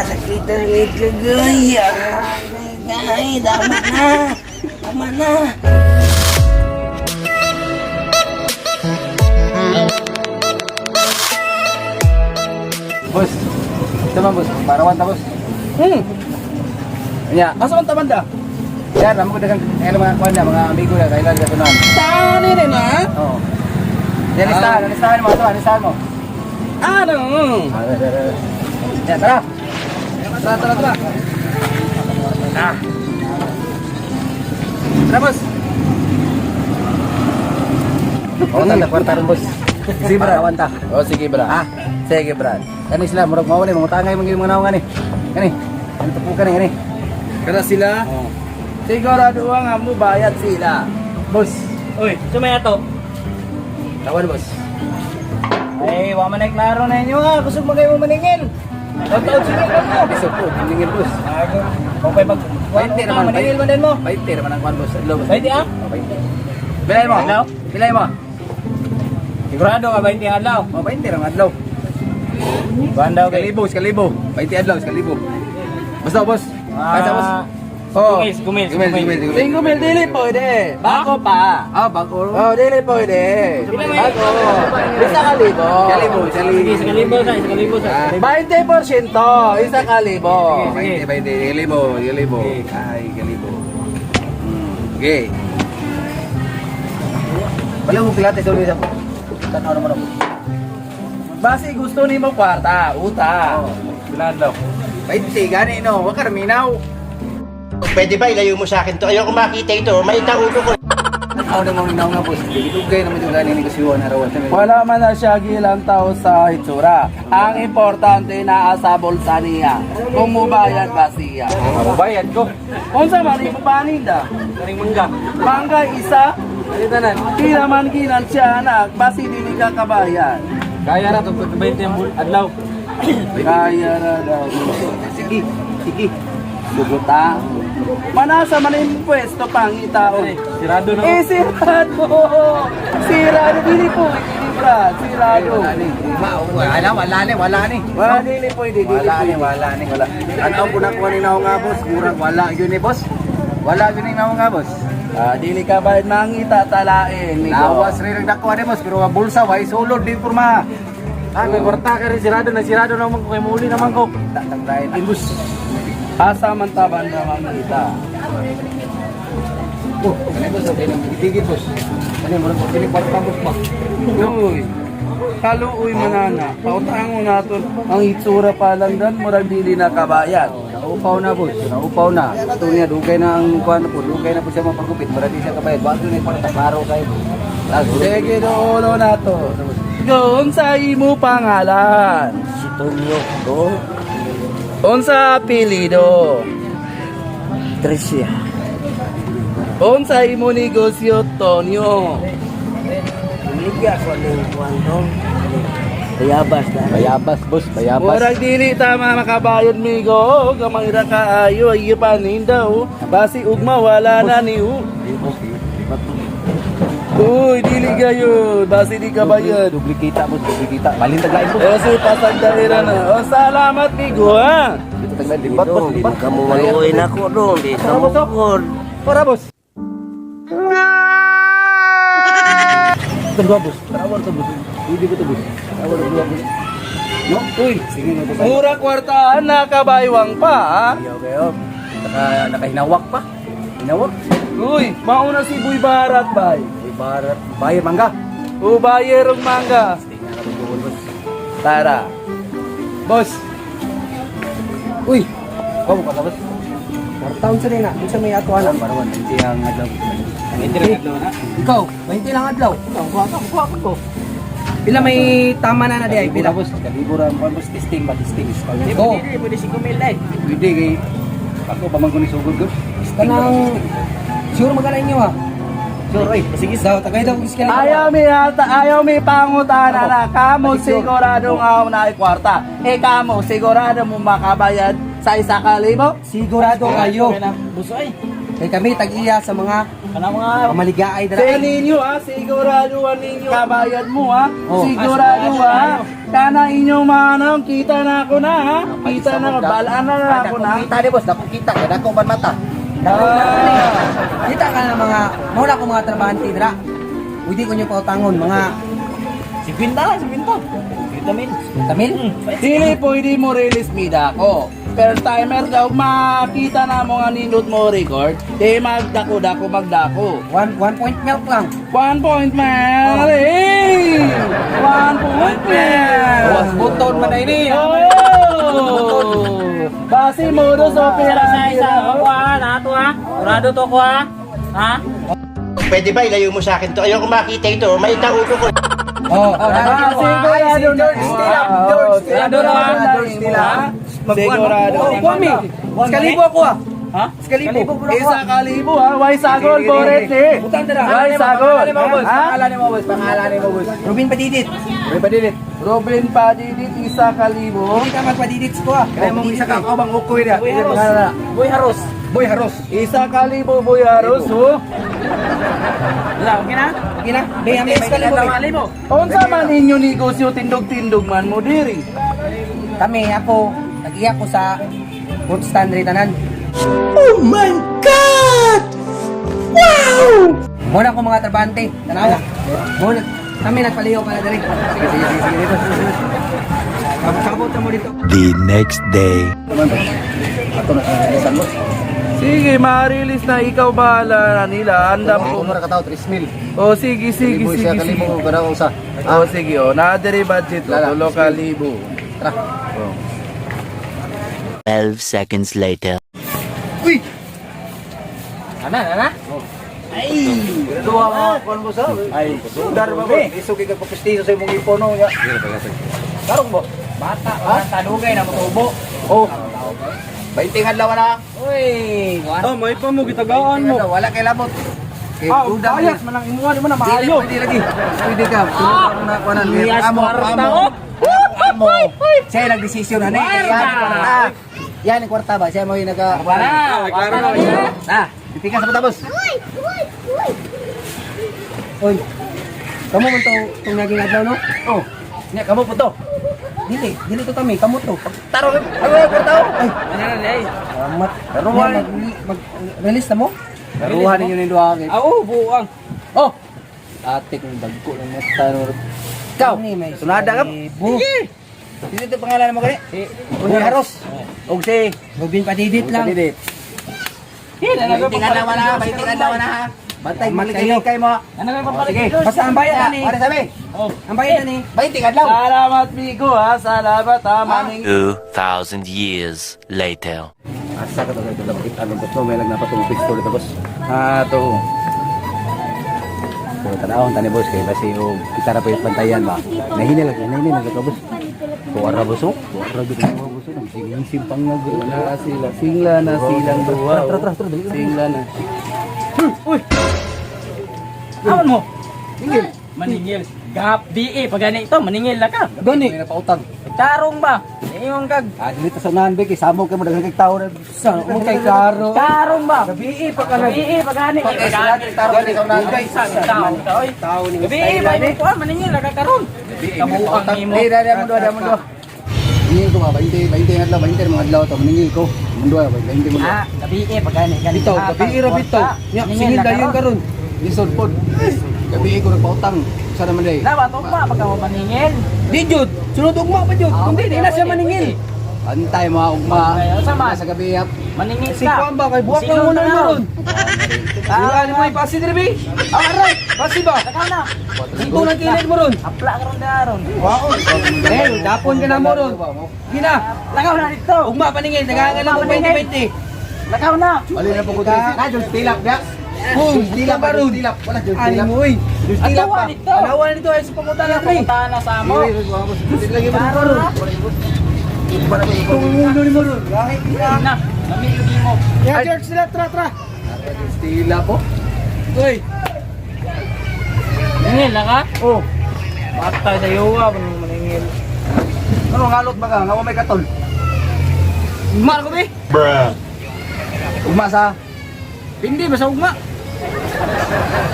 Sakit ang ikagay. Ay, tama na. Tama na. Boss, tama boss, parawan ta boss. Nya, Asa man tabanda? yan, amo ko dagang ano mga kuan na mga amigo na kailan ka tunan. Tani rin ha? Oo. Yan listahan, listahan mo ato, listahan mo. Ano? Yan, tara. Tara, tara, tara. Ah. Tara boss. Oo, tanda kwarta ron boss. Sige, brad. Parawan ta. Oh, sige, brad. Ah, Sige, brad. kani sila murag mao ni mangutangay man gyud mga naong ani. Kani. Ano tupukan ni kani? Kana sila? Oo. Sigurado nga mo bayad sila. Boss, Uy, sumaya to. tawan boss. Ay, wa man ay klaro na inyo ha. Kusog man kayo maningil. Taon sila mo. Bisog po, tiningil boss. Okay, pag 20 naman. Maningil man din mo. 20 naman ang kuan boss. Adlaw boss. 20 ah? Oh, 20. Bilay mo. Adlaw? Bilay mo. Sigurado ka 20 ang adlaw. Oh, 20 lang adlaw. Kuan daw kay. Kalibo, kalibo. 20 adlaw, kalibo. Basta boss. Basta boss. Oh. Gumil, gumil, Gumil, gumil. gumil, gumil. 5,000 dili pwede. Bako pa. Ah, bago. Oh, dili pwede. Bago. Isa kalibo. Kalibo, kalibo. Sige, sa kalibo sa, sa kalibo sa. Ah. 20%, isa kalibo. 20, 20, kalibo, kalibo. Ay, kalibo. Okay. Wala mo pilates ulit ako. Tanaw naman ako. Basi gusto nimo kwarta, uta. Oh. Adlaw. 20, gani no. Wa ka raminaw. Pwede ba ilayo mo sa akin to? Ayoko makita ito. Maita ulo ko. Tanaw naman naw nga boss. Dugay naman yung gani ni kasiwa na rawan. Wala man na siya gilang tao sa hitsura. Ang importante naa sa bulsa niya. Kung mubayad ba siya. Mabayad ko. Unsa man imo paninda? Karing mangga. Mangga isa, Alitanan. di naman ginan siya anak, basi dili ka kabayan. Kaya ra to 20 ang adlaw. Kaya na daw. Sige, sige. Suguta. Manasa man yung pwesto pangitaon. Sirado na. Eh, sirado! Sirado, dili po, dili brad, sirado. Wala ni. Wala, wala ni, wala ni. Wala, dili po, dili Wala ni, po. wala ni. Wala. Ano ko nakuha ni naong nga boss? Murag wala yun ni boss. Wala yun ni naong nga boss. Ah, dili ka ba mangita talain, migo. Lawas rin ang nakuha ni boss pero ang bulsa way sulod din porma. Ah, kay kwarta ka rin sirado na sirado naman ko kay muli naman ko. Tatanggain din boss. Asa man taban na mangita. Oh, kani boss okay nang gitigil boss. Kani murag ko kini kwarta boss ba. Uy. Kaluoy manana. Pautango naton ang itsura pa lang dan murag dili na kabayad. Naupaw na boss, naupaw na. Ito niya dugay na ang kuan po, dugay na po siya mapagupit para di siya kabayad. Wa ni kwarta klaro kayo. Sige do ulo nato. Doon sa imo pangalan. Si Tonyo do Unsa apelyido? Tricia. Unsa imo negosyo, Tonyo? Ligya ko ning kuan dong. Bayabas na. Bayabas boss, bayabas. Murag dili tama makabayad migo, gamay ra kaayo ay paninda oh. Basi ugma wala na ni oh. Uy, dili gayon. Basi di ka bayad. Duplicate boss, duplicate. Balin taglain boss. Eh, si pasagdaira na. Oh, salamat migo ha. Dito taglain limbat boss, Di limbat. ka mo maluoy na ko dong, di ka mo gud. Para boss. Tunggu boss, tawar to boss. Hindi ko to boss. Tawar to boss. No? Uy, sige na boss. Mura kwartaan nakabaywang pa ha. Ayaw kayo. Naka nakahinawak pa. Hinawak. Uy, mauna si Boy Barat bay. Uy, barat. Bayar mangga. Ubayerong mangga. Tingnan na to boss. Tara. Boss. Uy. Kamu ka boss. Kwartaon sa nina, unsa may ato Alam parawan hindi ang adlaw. na. Ikaw, 20 lang adlaw. Ikaw, kuha ka, kuha ka ko. Pila may tama na na di ay Pila pila. boss, kalibo ra ang boss testing ba testing. Oh, Pwede si Kumil ay. Pwede kay ako pa man ko ni sugod gud. kanang sure magana inyo ha. Sure oy. Sige daw, tagay daw kung Ayaw mi hata, ayaw mi pangutana na kamo sigurado nga na ay kwarta. Eh kamo sigurado mo makabayad sa 1,000? Sigurado kayo. Buso ay. Kay kami tag-iya sa mga Kana mga pamaligaay dira. Sa ninyo ha, sigurado ninyo. Kabayad mo ha, Oh. sigurado ha. Kana inyo manang, kita na ako na ha. Kita na, balaan na na ako na. Kita ni boss, dako kita kay dako man mata. Ah. Kita ka na mga maula ko mga trabahante dira. Pwede ko nyo pautangon mga 50 lang, 50. Vitamin. tamil. Dili pwede mo release mida ko. First timer daw, makita na mo nga nindot mo record, di magdako-dako magdako. One point milk lang. 1 point man! Hey! 1 point man! Was buton man ini. Oh! Basi modus operandi Isa, na. ako ha, nato ha. Kurado to ko ha. Ha? Pwede ba ilayo mo sa akin to? Ayoko makita ito. Maita ulo ko. Oh, Ah, sigurado na. George Stila. Sigurado na. George Stila. Sigurado. Oh, Kwame. Sekalibo ako ah. Ha? Sekalibo. Isa kalibo ha, way sagol, boret eh. Butang dira. Way sagol. Ha? Pangalan mo, boss. Pangalan mo, boss. Ruben Padidit. Ruben Padidit. Ruben Padidit, isa kalibo. Hindi ka magpadidit ko ah. Kaya mong isa ka bang ukoy na. Boy Haros. Boy Haros. Boy Haros. Isa kalibo, Boy Haros, oh. Wala, okay na? Okay na. Bay, ang sekalibo. Tama libo. Unsa man ninyo negosyo tindog-tindog man mo diri? Kami, ako, nag-iya ko sa food stand rin tanan. Oh my God! Wow! Muna ko mga trabante, tanawa. Muna, kami nagpaliho ka na diri. Sige, sige, sige, sige, dito. Kabot na mo dito. The next day. Sige, ma-release na ikaw bahala na nila. Andam ko. Umura ka tao 3 mil. Oh, sige, sige, Libo sige, siya sige. kalibo kada usa. Oh, sige, oh. Naadiri budget, oh. Lala. Tulo ka libo. Tara. Oh. 12 seconds later. Ana, ana. Duha mo, kon mo sa. Ay, sundar ba ba? Iso kay kagpapistiso sa imong ipono nya. Karong mo. Bata, wala tanugay na motubo. Oh. 20 adlaw na. Uy, kuan. Oh, may pa mo gitagaan mo. Wala kay labot. Kay Ah, duda bias man ang imuha, di mo na Dili, maayo. pwede lagi. Pwede ka. Tulungan mo na kuwanan. Yes, Amo, kwarta, amo. oh. Amo. Siya yung nagdesisyon na eh. Kwarta. Yan ang kwarta ba? Siya mo yung naga... Wala, kwarta na niya. Ah, pipikas sa tapos. Oy. Kamu man to itong naging adlaw, no? Oh. Nya kamo po to. Dili, dili to kami. Kamu to. Taro, ano yung kwarta? Ay, Ana na, ay. Salamat. Laruan. Mag-release na mo? Laruhan ninyo ni duha kay. Ah, oh, buang. Oh. Atik ng dagko ng mata no. Ikaw, Ni, may sunada ka. Libo. Sino ito pangalan mo gani? Si Boy Haros. Og si Ruben Padidit lang. Didit. Ana adlaw na, 20 adlaw na ha. Bantay Salamat malikay mo. Ana kay papalit. Sige. Basta ang bayad ani. Para sabi, Oh. Ang bayad ani. 20 adlaw. Salamat, Migo, ha. Salamat, ha. Maning 2,000 years later. Asa ka to kay kita anong boss no, may lang napatong pistol ito boss. Ah, to. Pero tanawon tani boss kay basi og kita ra pa yung bantayan ba. Nahina lang, nahina lang ka boss. Kuara boss oh. Kuara gud mo boss oh. Sige simpang nga gud. Wala sila. Singla na silang duha. Tara, tara, tara, dali. Singla na. Aman mo. Maningil. Maningil. Gap di eh pag gani ito maningil la ka. Gani. May napautang. Tarong ba? Ingon kag Ah, dili ta sa unahan be kay samok kay mo daghan kay tao na. Sa mo kay klaro. tarong ba? Gabi pa ka nag. Gabi pag gani. Pag sila dili tarong sa unahan. Tao ka oy. Tao ni Gabi ba yung kuan maningil la ka karon. Kabuang nimo. Di, di, mundo, di, mundo. Maningil ko ba? 20, 20 adlaw, 20 mga adlaw to. Maningil ko. Mundo, 20 mundo. Ah, gabi pag gani gani. Bitaw, gabi ra bitaw. Nya, singil dayon karon. Lisod pod. Gabi ko nagpautang. Sa naman day. Dapat ugma pagka mo maningil. Di jud, sunod ugma pa jud. Kundi di na siya maningil. Antay mga ugma. Ay, sama. Sa gabi hap. Maningil Si ka. Kuan ba kay buwak lang Silong muna na mo ron. ron. Ah, ano mo ipasi diri bi? Ah, aray, pasi ba? Lakaw na. Ito nang kilid mo ron. Apla karon daron. Eh, dapon ka na mo ron. Gina, Lakaw na dito. ugma paningil, nagahangal lang mo 20-20. Lakaw na. Bali na po ko diri. Na Jules tilap dia. Boom, Tilap ba ron? Tilap. Wala Jules Ani tilap. mo oy. Jules tilap Atawa pa. dito. Alawan nito ay sa pangutan na pre. Punta na sa amo. Lagi mo. Itong ulo ni mo ron. Lahit ka. Na, lami lagi mo. Ya, George sila, tra tra. Jules tilap po. Oy, Maningil na ka? Oh. Bata sa iyo ah, maningil. Ano ngalot ba ka? Nga may katol. ugma ko be. Ugma sa. Hindi ba sa ugma?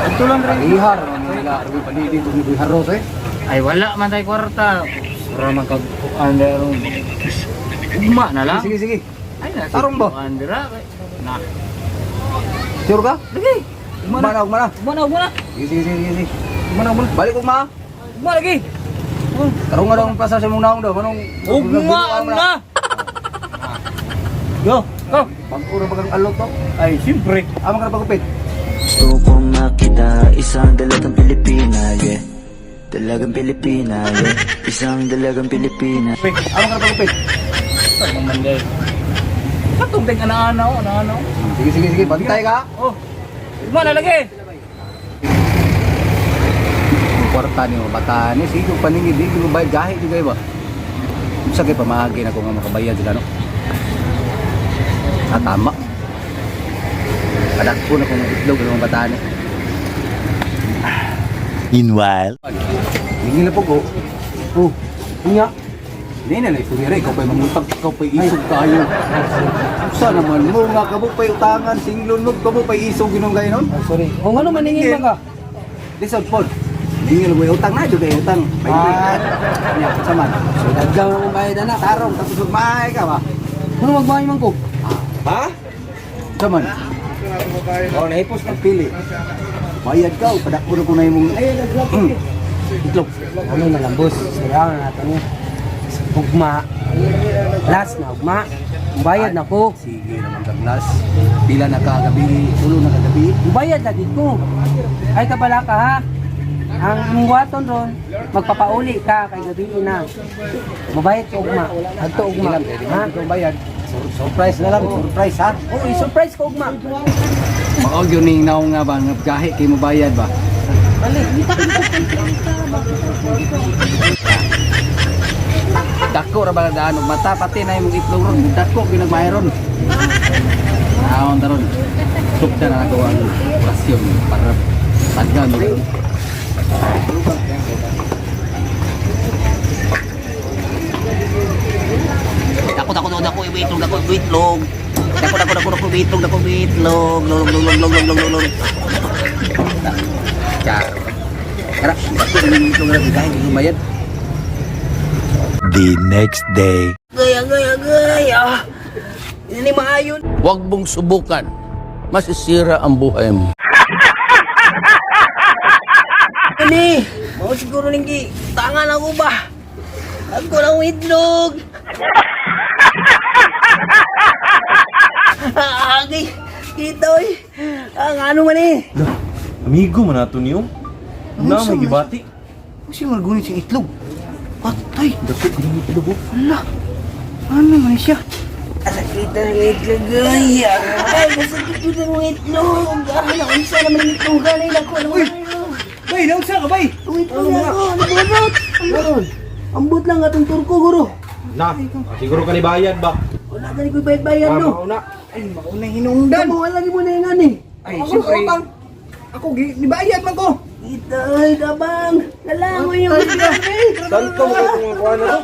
Ito lang rin. Ihar man nila arwi panidi kung ni Haros eh. Ay wala man tay kwarta. Ura man kag kuan ron. Ugma na lang. Sige sige. Ay na. Tarong ba? Kuan dira. Na. Sure ka? Lagi. Ugma na, ugma na. Ugma na, ugma na. Sige sige sige sige. Ugma na, ugma na. Balik ugma. Ugma lagi. Tarong nga daw ang plaza sa mong naong daw. Manong Ugma na. Go, go. Bangko ra ba kang alot to? Ay, siyempre. Amo ka na pagupit. Gusto kong makita isang dalagang Pilipina, yeah. Dalagang Pilipina, yeah. Isang dalagang Pilipina. Amo ka na pagupit. Sa manday. Katong teng ana-ana, oh, ana-ana. Sige sige sige, bantay ka. Oh. Ugma na lagi. Ang kwarta ni mga bataan ni sige kung paningid di ko bayad gahi jud kayo ba. Unsa kay pamaagi na ko nga makabayad sila no? Ah, tama. Padakpo na kong itlog ng mga bataan ni. Meanwhile, Hingi na po ko. Oh, unya. Hindi na lang istorya ikaw pa'y mangutag, ikaw pa'y isog kayo. Usa naman mo nga kamo pa'y utangan, singlon mo, kamo pa'y isog ginong kayo nun. Oh, sorry. Oh, ngano maningil man ka? Lisod pod. Hindi nga mo utang na, jud kayo utang. By the way. Ah. Nya, unsa man. So, dagdaw na akong bayad ana. Tarong tapos magmahay ka ba? Ano magbahay man ko? Ha? Unsa man? Oh, nahipos na. Pili. Bayad ka o padakpo na ko na imong itlog. Ano na lang, boss. Sayaw na nato ni. Ugma. Last na ugma. Bayad na ko. Sige naman ka glass. Pila na ka gabi, tulo na ka gabi. Bayad lagi ko. Ay kabala ka ha. Ang imong buhaton ron, magpapauli ka kay gabi na. Mabayad ko ugma. Adto Sige ugma. lang, pwede Ha? mo bayad. Surprise na lang, surprise ha. Oo, surprise ko ugma. Mao gyud ning naong nga ba nga gahi kay mo bayad ba? Dako ra ba daan og mata pati na imong itlog ron, dako gyud nagmahay ron. Naon taron. Sukda na nako ang rasyon para taggan mo. Dako dako dako dako itlog dako itlog. Dako dako dako dako itlog dako itlog. Log log log log log log log. Char. Tara, dako na imong itlog ra gahi kay mo bayad. the next day. Gaya gaya gaya. Ini maayon. Huwag mong subukan. Masisira ang buhay mo. Ini. Mao siguro ning gi tangan ako ba. Ako lang itlog. Agay. Kita oy. Ang ano man eh. Amigo man nato niyo. Na may gibati. Usi man gunit sing itlog. Patay. Dako gyud ang itlog. oh. Ala. Ano man siya? Sakit ang itlog ay. Ay, masakit yun ang itlog. Ah, naunsa naman ang itlog. Ay, naku, ano man. Bay, naunsa ka bay? Ang itlog na ako, nabunot. Ambot. Ambot lang atong turko, guro. Na, siguro ka ni bayad ba? Wala gani ko'y bayad-bayad, no? Mauna. Ay, mauna hinungdan. Kamu, wala mo na yung ani. Ay, siyempre. Ako gi nibayad man ko. Ito, ay, kabang. Lalangoy yung itlog, eh. Saan ka mo kung kuha na to?